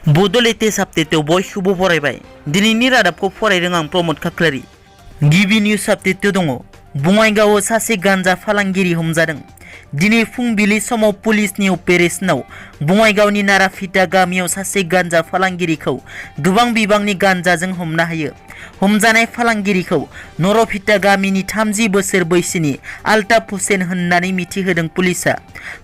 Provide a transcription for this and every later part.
बड' लेटेस्ट आपडेटआव बयखौबो बरायबाय। दिनैनि रादाबखौ फरायदों आं प्रमद खाख्लारि। गिबि निउज आपडेटआव दङ। बङाइगावआव सासे गान्जा फालांगिरि हमजादों। दिनै फुंबिलि समाव पुलिसनि अपारेशनाव बङाइगावनि नाराफिटा गामियाव सासे गान्जा फालांगिरिखौ गोबां बिबांनि गान्जाजों हमनो हायो। हमजानाय फालांगिरिखौ नरफिटा गामिनि 30 बोसोर बैसोनि आल्ताफ हुसेन होननानै मिथिहोदों पुलिसआ।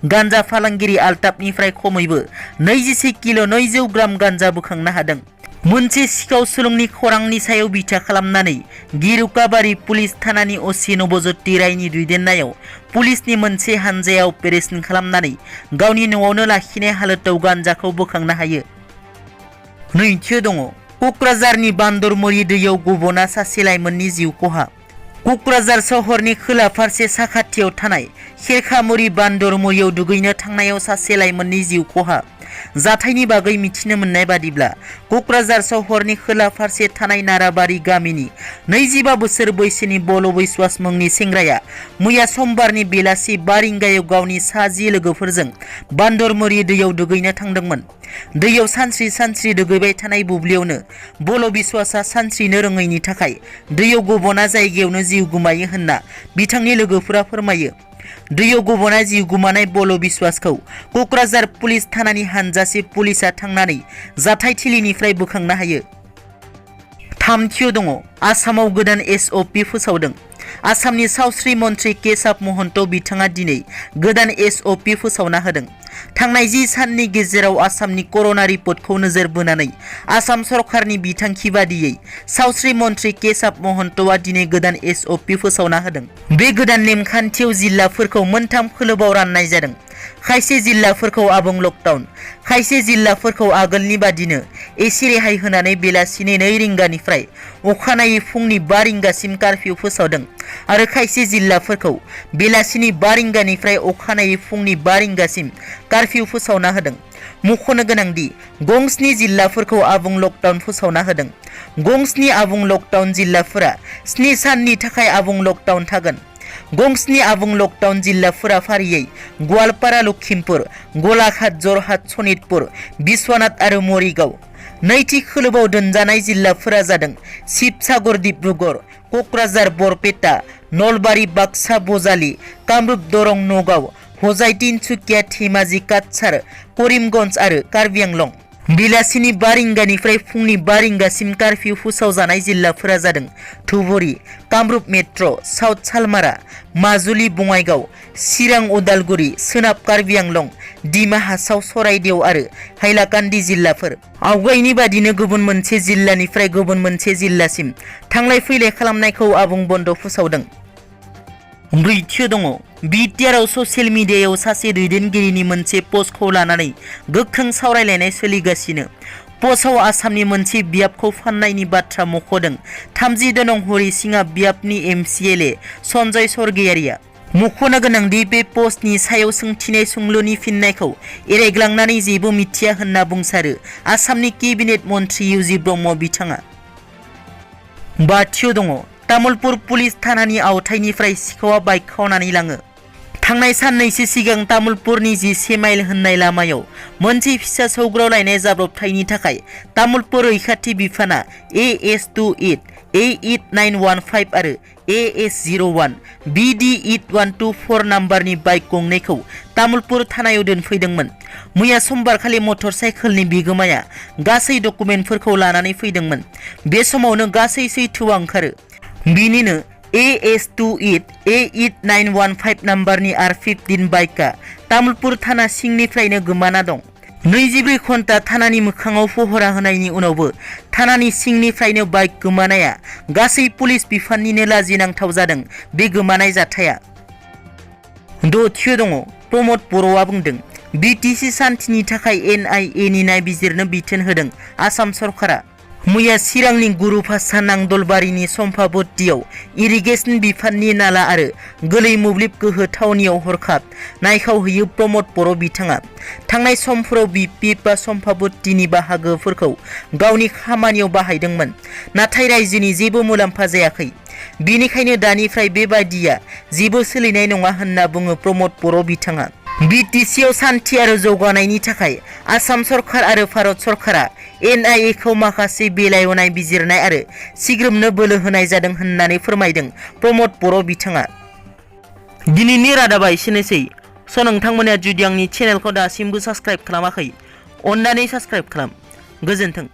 गान्जा फालांगिरि आल्ताफनिफ्राय खमैबो 21 किल' 200 ग्राम गान्जा बोखांनो हादों। मोनसे सिखाव सुलुंनि खौरांनि सायाव बिथा खालामनानै गिरुकाबारि पुलिस थानानि असि नबज्योति रायनि दैदेननायाव पुलिसनि मोनसे हानजाया अपारेशन खालामनानै गावनि न'आवनो लाखिनाय हालोदाव गान्जाखौ बोखांनो हायो। नैथियाव दङ। क'क्राझारनि बान्दरमरि दैयाव गब'ना सासे लाइमोननि जिउ खहा। क'क्राझार सहरनि खोला फारसे साखाथियाव थानाय खेरखामुरि बान्दरमरियाव दुगैनो थांनायाव सासे लाइमोननि जिउ खहा। जाथायनि बागै मिथिनो मोननाय बादिब्ला क'क्राझार सहरनि खोला फारसे थानाय नाराबारि गामिनि 25 बोसोर बैसोनि बल' बैश्वास मुंनि सेंग्राया मैया समबारनि बेलासि 5 रिंगायाव गावनि सा 10 लोगोफोरजों बान्दरमरि दैयाव दुगैनो थांदोंमोन। दैयाव सानस्रि दुगैबाय थानाय बुब्लियावनो बल' बिश्वासआ सानस्रिनो रोङैनि थाखाय दैयाव गब'ना जायगायावनो जिउ गोमायो होनना बिथांनि लोगोफोरा फोरमायो। दैयाव गब'ना जिउ गोमानाय बल' बिश्वासखौ क'क्राझार पुलिस थानानि हानजासे पुलिसआ थांनानै जाथायथिलिनिफ्राय बोखांनो हायो। थामथियाव दङ। आसामाव गोदान SOP फोसावदों। आसामनि सावस्रि मन्थ्रि केशब महन्त बिथाङा दिनै गोदान SOP फोसावना होदों। थांनाय 10 साननि गेजेराव आसामनि कर'ना रिपर्टखौ नोजोर बोनानै आसाम सरकारनि बिथांखि बादियै सावस्रि मन्थ्रि केशब महन्तआ दिनै गोदान SOP फोसावना होदों। बे गोदान नेमखान्थियाव जिल्लाफोरखौ मोनथाम खोलोबाव राननाय जादों। खायसे जिल्लाफोरखौ आबुं लकडाउन, खायसे जिल्लाफोरखौ आगोलनि बादिनो एसे रेहाय होनानै बेलासिनि 2 रिंगानिफ्राय अखानायै फुंनि 5 रिंगासिम कार्फ्यु फोसावदों आरो खायसे जिल्लाफोरखौ बेलासिनि 5 रिंगानिफ्राय अखानायै फुंनि 5 रिंगासिम कार्फ्यु फोसावना होदों। मख'नो गोनांदि गं 7 जिल्लाफोरखौ आबुं लकडाउन फोसावना होदों। गं 7 आबुं लकडाउन जिल्लाफोरा 7 साननि थाखाय आबुं लकडाउन थागोन। गं 7 आबुं लकडाउन जिल्लाफोरा फारियै गवालपारा, लखिमपुर, गलाघाट, जरहाट, सनितपुर, बिश्वनाथ आरो मरिगाव। नैथि खोलोबाव दोनजानाय जिल्लाफोरा जादों शिबसागर, डिब्रुगड़, क'क्राझार, बरपेटा, नलबारि, बाक्सा, बजालि, कामरुप, दरं, नगाव, हजाइ, तिनसुकिया, धेमाजि, काछार, करिमगन्ज आरो कार्बि आंलं। बेलासिनि 5 रिंगानिफ्राय फुंनि 5 रिंगासिम कार्फ्यु फोसावजानाय जिल्लाफोरा जादों धुबुरी, कामरुप मेट्र', साउथ सालमारा, माजुलि, बङाइगाव, चिरां, उदालगुरि, सोनाब कार्बि आंलं, डिमा हासाव, सराइदेव आरो हाइलाकान्दि जिल्लाफोर। आवगायनि बादिनो गुबुन मोनसे जिल्लानिफ्राय गुबुन मोनसे जिल्लासिम थांलाय फैलाय खालामनायखौ आबुं बन्द फोसावदों। ब्रैथियाव दङ। बिटिआरआव ससियेल मिडियायाव सासे दैदेनगिरिनि मोनसे पस्टखौ लानानै गोख्रों सावरायलायनाय सोलिगासिनो। पस्टआव आसामनि मोनसे बियाबखौ फाननायनि बाथ्रा मख'दों 30 नं हरिसिङा बियाबनि MCLA सन्जय सरगयारिया। मख'नो गोनांदि बे पस्टनि सायाव सोंथिनाय सोंलुनि फिननायखौ एरायग्लांनानै जेबो मिथिया होनना बुंसारो आसामनि केबिनेट मन्थ्रि UG ब्रह्म बिथाङा। बाथियाव दङ। तामुलपुर पुलिस थानानि आवथायनिफ्राय सिखावा बाइक खावनानै लाङो। थांनाय साननैसो सिगां तामुलपुरनि 11 माइल होननाय लामायाव मोनसे फिसा सौग्रावलायनाय जाब्रबथायनि थाखाय तामुलपुर रैखाथि बिफाना AS28, A8915 आरो AS01, BD8124 नाम्बारनि बाइक गंनैखौ तामुलपुर थानायाव दोनफैदोंमोन। मैया समबारखालि मटर साइकेलनि बिगोमाया गासै डकुमेन्टफोरखौ लानानै फैदोंमोन। बे समावनो गासै सैथोआ ओंखारो। बिनिनो AS28, A8915 नाम्बारनि R15 बाइकआ तामुलपुर थाना सिंनिफ्रायनो गोमाना दं। 24 घन्टा थानानि मोखाङाव पहरा होनायनि उनावबो थानानि सिंनिफ्रायनो बाइक गोमानाया गासै पुलिस बिफाननिनो लाजिनांथाव जादों बे गोमानाय जाथाया। दथियाव दङ। प्रमद बर'आ बुंदों BTC सान्थिनि थाखाय NIA नि नायबिजिरनो बिथोन होदों आसाम सरकारा। मैया चिरांनि गुरुभाषा नांदलबारिनि सम्पाबतियाव इरिगेसन बिफाननि नाला आरो गोलै मोब्लिब गोहो थावनियाव हरखाब नायखावहैयो प्रमद बर' बिथाङा। थांनाय समफोराव BP सम्पाबतिनि बाहागोफोरखौ गावनि खामानियाव बाहायदोंमोन, नाथाय रायजोनि जेबो मुलाम्फा जायाखै। बेनिखायनो दानिफ्राय बेबादिया जेबो सोलिनाय नङा होनना बुङो प्रमद बर' बिथाङा। बिटिसिआव सान्थि आरो जौगानायनि थाखाय आसाम सरकार आरो भारत सरकारा NIA खौ माखासे बेलायाव बिजिरनाय आरो सिग्रोमनो बोलो होनाय जादों होननानै फोरमायदों प्रमद बर' बिथाङा। दिनैनि रादाबा एसेनोसै। नोंथांमोना जुदि आंनि चेनेलखौ दासिमबो साबस्क्राइब खालामाखै, अन्नानै साबस्क्राइब खालाम। गोजोन्थों।